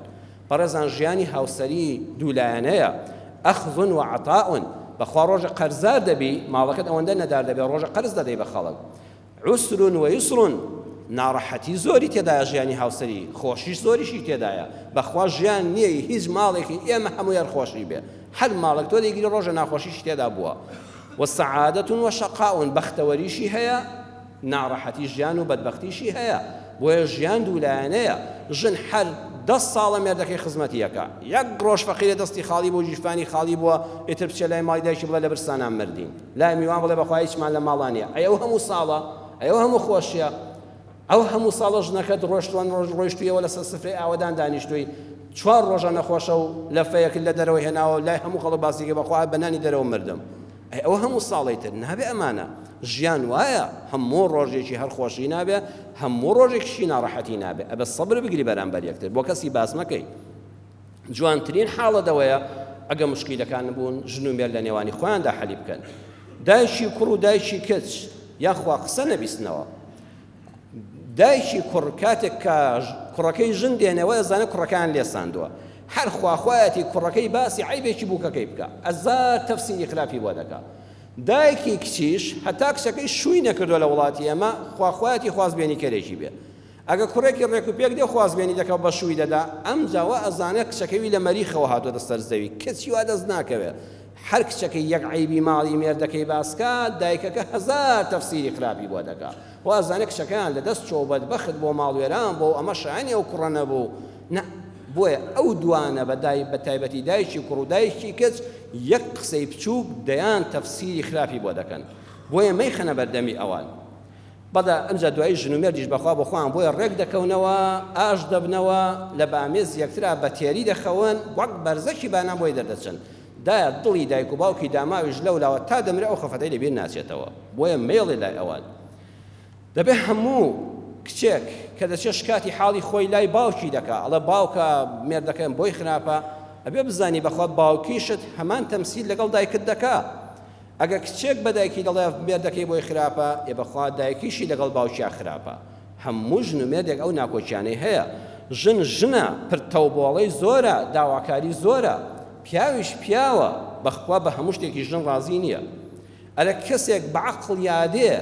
بەڕێزان ژیانی هاوسەری دوولایەنەیە، اخذ و عطاء، بەخوا ڕۆژێ قەرزار دەبی، ماڵەکەت ئەوەندە نەدار دەبێ ڕۆژێ قەرز دەدەی بە خەڵک. عسر و یسر، ناڕەحەتی زۆری تێدایە ژیانی هاوسەری، خۆشیش زۆریشی تێدایە، بەخوا ژیان نییە هیچ ماڵێکی ئێمە هەمووی هەر خۆشی بێ، هەر ماڵێک تۆ دەیگری ڕۆژە ناخۆشیشی تێدا بووە. و سعادة و شقاء، بەختەوەریشی هەیە، ناڕەحەتی ژیان و بەدبەختیشی هەیە، بۆیە ژیان دوولایەنەیە، ژن هەر دە ساڵە مێردەکەی خزمەتی ئەکا، یەک ڕۆژ فەقیرە دەستی خاڵی بوو گیرفانی خاڵی بووە، ئیتر بچێ لای ماڵی دایکی بڵێ لە برسانا مردین. لای میوان بڵێ بەخوا هیچمان لە ماڵا نییە ئەی ئەو هەموو ساڵە ئەی ئەو هەموو خۆشیە ئەو هەموو ساڵە ژنەکەت ڕۆشتوان ڕۆژ ڕۆیشتویەوە لەسەر سفرەی ئاوەدان دانیشتووی چوار ڕۆژە نەخۆشە و لەفەیەکت لە دەرەوە هێناوە لای هەموو خەڵک باسیکە بەخوا بە نانی دەرەوە مردم ئەی ئەو هەموو ساڵەی تر نابێ ئەمانە ژیان وایە هەموو ڕۆژێکی هەر خۆشی نابێ هەموو ڕۆژێکیشی ناڕەحەتی نابێ ئەبێ سەبر بگری بەرامبەر یەکتر بۆ کەسی باس مەکەی جوانترین حاڵەت ئەوەیە ئەگە مشکیلەکان بوون ژن و مێرد لە نێوانی خۆیاندا حەلی بکەن دایکی کوڕ و دایکی کچ یاخوا قسە نەبیستنەوە دایکی کوڕ کاتێک کە کوڕەکەی ژن دێنەوە ئەزانێت کوڕەکان لێساندووە هەر خواخوایەتی کوڕەکەی باسی عیبێکی بووکەکەی بکە ئەزار تەفسیری خراپی بۆ دەکا دایکی کچیش هەتا کچەکەی شووی نەکردووە لە وڵاتی ئێمە خواخوایەتی خوازبێنی کەرێکی بێ ئەگەر کوڕێکی ڕێک و پێک دێ خوازبێنی دەکا و بە شووی دەدا، ئەمجا وا ئەزانێ کچەکەی وی لە مەریخەوە هاتۆتە سەر زەوی، کەچی وا دەست ناکەوێ. هەر کچەکەی یەک عەیبی ماڵی مێردەکەی باس کا، دایکەکە هەزار تەفسیری خراپی بۆ دەکا. وا ئەزانێ کچەکەیان لە دەست چۆ و بەدبەخت بۆ ماڵوێران بۆ و ئەمە شایەنی ئەو کوڕە نەبوو. نا. بۆیە ئەو دوانە بە دای بە تایبەتی دایکی کوڕ و دایکی کچ یەک قسەی بچووک دەیان تەفسیری خراپی بۆ دەکەن. بۆیە مەیخەنە بەردەمی ئەوان. بەڵێ ئەمجا دوایی ژن و مێردیش بەخوا بۆ خۆیان بۆیە ڕێک دەکەونەوە ئاش دەبنەوە لە بامێز یەکترا بە تێری دەخەون وەک بەرزەکی بانان بۆی دەردەچن دایە دڵی دایک و باوکی داماویش لەولاوە تا دەمرێ ئەو خەفەتەی لەبیر ناچێتەوە بۆیە مەیڵێ لای ئەوان دەبێ هەموو کچێک کە دەچێت شکاتی حاڵی خۆی لای باوکی دەکا ئەڵێ باوکە مێردەکەم بۆی خراپە ئەبێ بزانی بەخوا باوکیشت هەمان تەمسیل لەگەڵ دایکت دەکا ئەگەر کچێک بە دایکی دەڵێ مێردەکەی بۆی خراپە، ئێ بەخوا دایکیشی لەگەڵ باوکیا خراپە. هەموو ژن و مێردێک ئەو ناکۆکیانەی هەیە. ژن ژنە، پرتەوبۆڵەی زۆرە، داواکاری زۆرە. پیاویش پیاوە، بەخوا بە هەموو شتێکی ژن ڕازی نییە. ئەرە کەسێک بە عەقڵ یادێ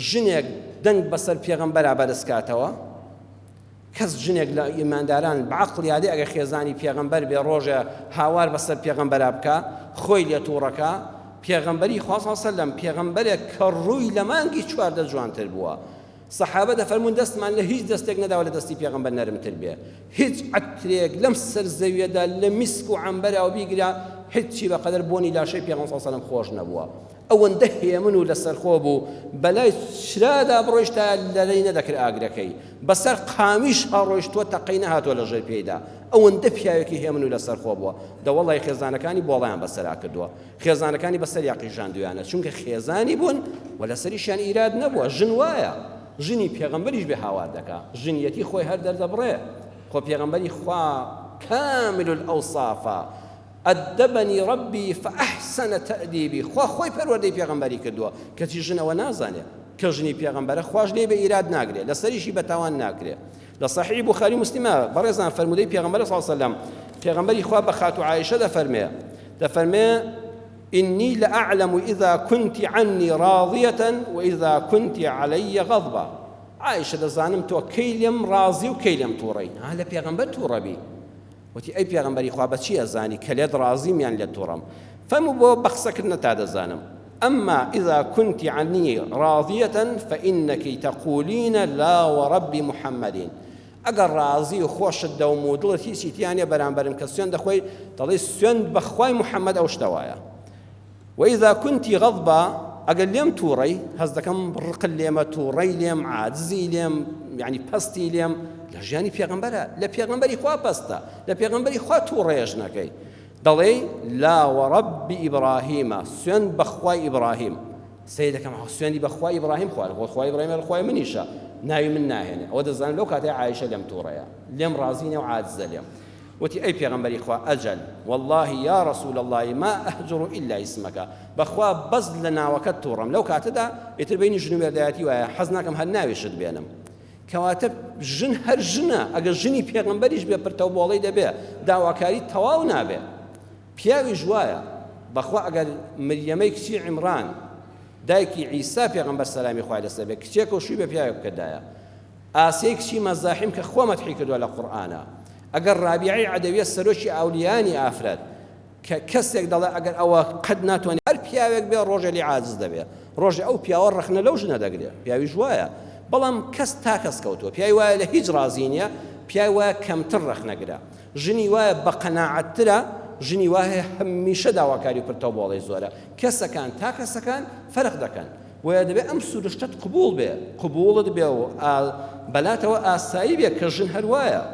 ژنێک دەنگ بەسەر پێغەمبەرا بەرز کاتەوە؟ کەس ژنێک لە ئیمانداران بە عەقڵ یادێ ئەگەر خێزانی پێغەمبەر بێ ڕۆژێ هاوار بەسەر پێغەمبەرا بکا خۆی لێ توڕەکا پێغەمبەری خوا صلی سەلەم پێغەمبەرێک کە ڕووی لە مانگی 14 جوانتر بووە سەحابە دەفەرموون دەستمان لە هیچ دەستێک نەداوە لە دەستی پێغەمبەر نەرمتر بێ هیچ عەترێک لەم سەر زەویەدا لە میسک و عەمبەرا و بیگرە هیچی بەقەدەر بۆنی لاشەی پێغەمبەر صلی سەلەم خۆش نەبووە ئەوەندە هێمن و لەسەرخۆ بوو، بەلای چرادا بڕۆیشتایە لەرەی نەدەکرد ئاگرەکەی، بەسەر قامیش هەڕۆیشتووە تەقەی نەهاتووە لە ژێر پێیدا، ئەوەندە پیاوێکی هێمن و لەسەرخۆ بووە، دەوەڵڵای خێزانەکانی بۆڵەیان بەسەرا کردووە، خێزانەکانی بەسەریا قیژاندوویانە، چونکە خێزانی بوون و لەسەریشیان ئیراد نەبووە، ژن وایە، ژنی پێغەمبەریش بێ هاوار دەکا، ژنیەتی خۆی هەر دەردەبڕێ، خۆ پێغەمبەری خوا کامل الاوصافە، ادبنی ربی فاحسن تادیبی، خوا خۆی پەروەردەی پێغەمبەری کردووە، کەچی ژن ئەوە نازانێ کە ژنی پێغەمبەرە، خواش لێی بە ئیراد ناگرێ، لەسەریشی بە تاوان ناکرێ. لە صحیح بوخاری مسلمە بەڕێزان فەرموودەی پێغەمبەر صلی الله علیه وسلم، پێغەمبەری خوا بە خاتوو عائشە دەفەرمێ، دەفەرمێ إني لأعلم إذا كنت عني راضية وإذا كنت علي غضبة. عائشە دەزانم تۆ کەی لێم ڕازی و کەی لێم تووڕەی. ها لە پێغەمبەر تووڕە بی. وتی، ئەی پێغەمبەری خوا بە چی ئەزانی کە لێت ڕازیم یان لێت توڕەم؟ فەرموو، بۆ بە قسەکردنە تا دەزانم. اما اذا كنت عني راضیە فانک تقولین لا ورب محمد، ئەگەر ڕازی و خۆشت دەوم و دڵت هیچی تیا نیە بەرامبەرم کە سوێند دەخۆی دەڵێی سوێند بە خوای محمد ئەو شتە وایە. وإذا كنت غضبا ئەگەر لێم تووڕەی هەست دەکەم ڕقت لێمە تووڕەی لێم عاجزی لێم یعنی پەستی لێم لە ژیانی پێغەمبەرە لە پێغەمبەری خوا پەستە لە پێغەمبەری خوا تووڕەیە ژنەکەی دەڵێی لا وەڕەبی ئیبراهیمە سوێند بە خوای ئیبراهیم سەیر دەکەم سوێندی بە خوای ئیبراهیم خوارد خۆ خوای ئیبراهیم هەر خوای منیشە ناوی من ناهێنێ ئەوە دەزانم لەو کاتەی عایشە لێم تووڕەیە لێم ڕازی نیە و عاجزە لێم. وتی ئەی پێغەمبەری خوا أجل والله یا رسول الله ما أهجر إلا اسمك، بەخوا بەس لە ناوەکەت تووڕەم. لەو کاتەدا ئیتر بینی ژن و مێردایەتی وایە، حەز ناکەم هەر ناویشت بێنم. کەواتە ژن هەر ژنە، ئەگەر ژنی پێغەمبەریش بێ پرتە و بۆڵەی دەبێ، داواکاری تەواو نابێ. پیاویش وایە، بەخوا ئەگەر مریەمەی کچی عیمران دایکی عیسا پێغەمبەر سەلامی خوای لەسەر بێ کچێکە و شووی بە پیاوێک بکردایە، ئاسیەی کچی مەزاحیم کە خوا مەدحی کردووە لە قورئانا، ئەگەر ڕابیعەی عەدەویە سەرۆکی ئاولیانی ئافرەت کە کەسێک دەڵێ ئەگەر ئەوە قەت ناتوانێت هەر پیاوێک بێ ڕۆژێ لێ عاجز دەبێ، ڕۆژێ ئەو پیاوە ڕەخنە لەو ژنە دەگرێ، پیاویش وایە، بەڵام کەس تا کەس کەوتووە، پیاوی وایە لە هیچ ڕازی نییە، پیاوی وایە کەمتر ڕەخنەگرە، ژنی وایە بەقەناعەتترە، ژنی وایە هەمیشە داواکاری و پرتە و بۆڵەی زۆرە، کەسەکان تا کەسەکان فەرق دەکەن، بۆیە دەبێ ئەم سروشتەت قبوڵ بێ، قبوڵت بێ و بەلاتەوە ئاسایی بێ کە ژن هەر وایە.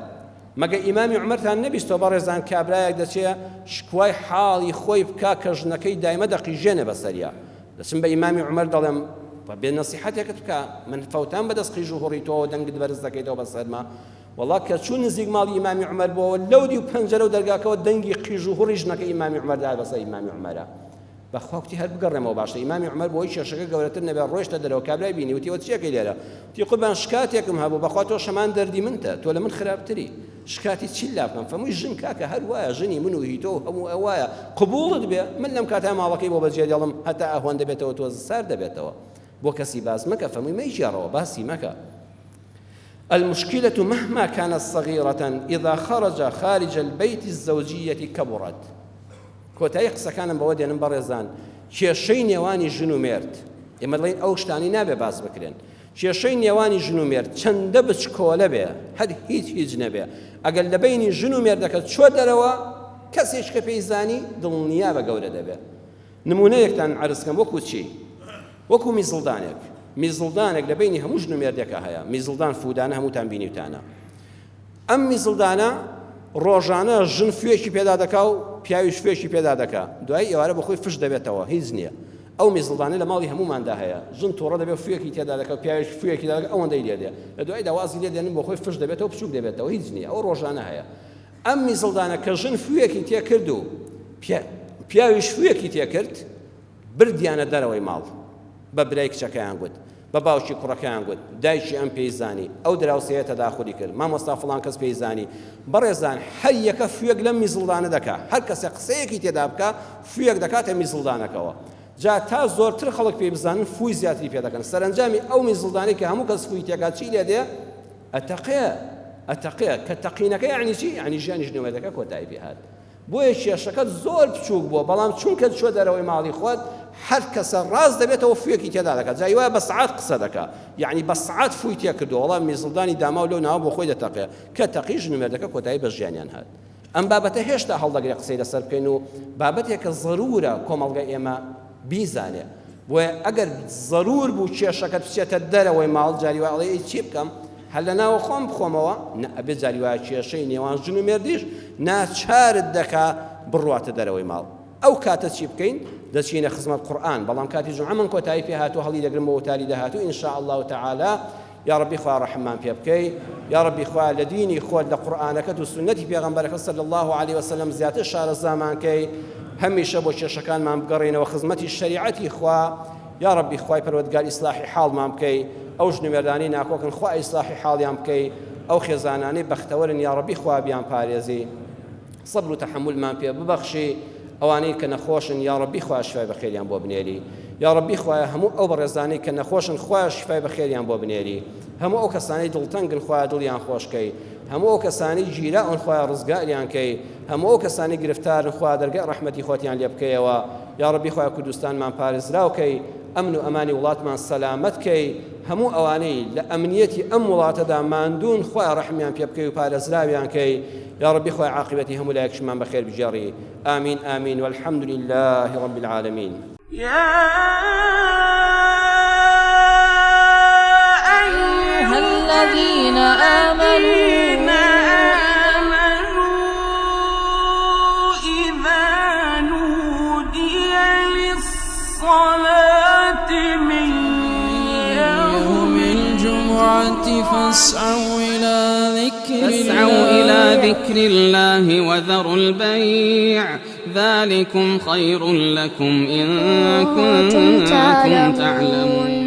مەگە ئیمامی عومەرتان نەبیستوە بەڕێزان کابرایەک دەچێ شکوای حاڵی خۆی بکا کە ژنەکەی دایمە دەقیژێنێ بەسەریا، دەچم بە ئیمامی عومەر دەڵێم بێ نەسیحەتێکت بکا من فەوتام بەدەست قیژ و هوڕی تۆوە دەنگت بەرز دەکەیتەوە بەسەرما، وەڵا کە چوو نزیک ماڵی ئیمامی عومەر بۆوە لەو دیو پەنجەرە و دەرگاکەوە دەنگی قیژ و هوڕی ژنەکەی ئیمامی عومەر دات بەسەر ئیمامی عومەرا. بەخوا کوتی هەر بگەڕێمەوە باشە. ئیمامی عومەر بۆی کێشەکە گەورەتر نەبێ ڕۆیشتە دەرەوە، کابرای بینی وتی ئەوە چیەکەی لێرە؟ وتی قوربان شکاتێکم هەبوو، بەخوا تۆش هەمان دەردی منتە، تۆ لە من خراپتری، شکاتی چی لا بکەم؟ فەرمووی ژن کاکە هەر وایە، ژنی من و هی تۆ و هەموو ئەو وایە، قبوڵت بێ من لەم کاتە ماڵەکەی بۆ بەجێ دێڵم هەتا ئەهوەندە بێتەوە تۆ سارد دەبێتەوە، بۆ کەسی باس مەکە. فەرمووی مەیگێڕەوە، باسی مەکە. المشکلة مهما كانت صغيرة إذا خرج خارج البيت الزوجية كبرت. کۆتایی قسەکانم بەوە دێنم بەڕێزان، کێشەی نێوانی ژن و مێرد، ئێمە دەڵێین ئەو شتانەی نابێ باس بکرێن، کێشەی نێوانی ژن و مێرد چەندە بچکۆلە بێ، هەر هیچ هیچ نەبێ، ئەگەر لە بەینی ژن و مێردەکە چوە دەرەوە، کەسێک کە پێی زانی دڵنیا بە گەورە دەبێ. نمونەیەکتان عەرز کەم وەکو چی؟ وەکو میزڵدانێک. میزڵدانێک لە بەینی هەموو ژن و مێردێکا هەیە، میزڵدان فودانە هەمووتان بینیوتانە. ئەم میزڵدانە ڕۆژانە ژن فوێکی پێدا دەکا و پیاویش فوێکی پێدا دەکا، دوایی ئێوارە بە خۆی فش دەبێتەوە، هیچ نییە. ئەو میزڵدانە لە ماڵی هەمووماندا هەیە، ژن توڕە دەبێت فوێکی تێدا دەکا و پیاویش فوێکی دەکا، ئەوەندەی لێ دێ، لە دواییدا وازی لێ دێنن بۆ خۆی فش دەبێتەوە، بچووک دەبێتەوە، هیچ نییە، ئەو ڕۆژانە هەیە. ئەم میزڵدانە کە ژن فوێکی تێ کرد و پیاویش فوێکی تێ کرد، بردیانە دەرەوەی ماڵ، بە برای کچەکەیان گوت، بە باوکی کوڕەکەیان گوت، دایکی ئەم پێی زانی، ئەو دراوسێیە تەداخولی کرد، مامۆستا فڵان کەس پێی زانی. بەڕێزان هەر یەکە فوێک لەم میزڵدانە دەکا، هەر کەسێک قسەیەکی تێدا بکا، فوێک دەکاتە میزڵدانەکەوە. جا تا زۆرتر خەڵک پێی بزانن، فووی زیاتری پێ دەکەن. سەرەنجامی ئەو میزڵدانەی کە هەموو کەس فووی تێکا چی لێ دێ؟ ئەتەقێ، ئەتەقێ. کە تەقینەکە یەعنی چی؟ یەعنی ژیانی ژنومێردەکە کۆتایی پێ هات. بۆیە کێشەکەت زۆر بچووک بووە، بەڵام چونکە چووە دەرەوەی ماڵی خۆت، هەر کەسە ڕاست دەبێتەوە فوویەکی تێدا دەکات، جاری وایە بە سەعات قسە دەکا، یەعنی بە سەعات فووی تێ کردووە، وەڵا میزڵدانی داماو لەو ناوە بۆ خۆی دەتەقێ، کە تەقی ژن و مێردەکە کۆتایی بە ژیانیان هات. ئەم بابەتە هێشتا هەڵدەگرێ قسەی لەسەر بکەین و بابەتێکە زەروورە کۆمەڵگە ئێمە بیزانێ. بۆیە ئەگەر زەروور بوو کێشەکەت بچێتە دەرەوەی ماڵ، جاری وایە ئەڵێی ئەی چی بکەم؟ هەر لە ناوە خۆم بخۆمەوە؟ نا، ئەبێ جاری وایە کێشەی نێوان ژن و مێردیش ناچارت دەکا بڕواتە دەرەوەی ماڵ. ئەو کاتە چی بکەین؟ دەچینە خزمەت قورئان، بەڵام کاتی جومعە من کۆتایی پێ هاتوو هەڵی دەگرم بۆ وتاری داهاتوو ان شاء اللە تعالی. یاڕەبی خوایە ڕەحممان پێ بکەی یاڕەبی خوایە لە دینی خۆت لە قورئانەکەت و سوننەتی پێغەمبەرەکەت صلی اللە علیە وسلم زیاتر شارەزامان کەی هەمیشە بۆ کێشەکانمان بگەڕێینەوە خزمەتی شەریعەتی خوا یاڕەبی خوای پەروەردگار ئیسلاحی حاڵمان بکەی ئەو ژن و مێردانەی ناکۆکن خوا ئیسلاحی حاڵیان بکەی ئەو خێزانانەی بەختەوەرن یاڕەبی خوا بیان پارێزی سەبر و تەحەمولمان پێ ببەخشی ئەوانەی کە نەخۆشن یاڕەبی خوایە شفای بەخێریان بۆ بنێری یاڕەبی خوایە هەموو ئەو بەڕێزانەی کە نەخۆشن خوایە شفای بەخێریان بۆ بنێری هەموو ئەو کەسانەی دڵتەنگن خوایە دڵیان خۆشکەی هەموو ئەو کەسانەی گیراون خوایە ڕزگاریان کەی هەموو ئەو کەسانەی گرفتارن خوایە دەرگای ڕەحمەتی خۆتیان لێ بکەیەوە یاڕەبی خوایە کوردستانمان پارێزراو کەی ئەمن و ئەمانی وڵاتمان سەلامەت کەی هەموو ئەوانەی لە ئەمنیەتی ئەم وڵاتەدا ماندوون خوایە ڕەحمیان پێ بکەی و پارێزراویان کەی یاڕەبی خوایە عاقیبەتی هەموو لایەکیشمان بەخێر بگێڕی آمین آمین والحمد لله رب العالمین. يا أيها الذين آمنوا إذا نودي للصلاة من يوم الجمعة فاسعوا إلى ذكر ذکر الله وذروا البیع ذلکم خیر لکم إن كنتم كنتم تعلمون. تعلمون.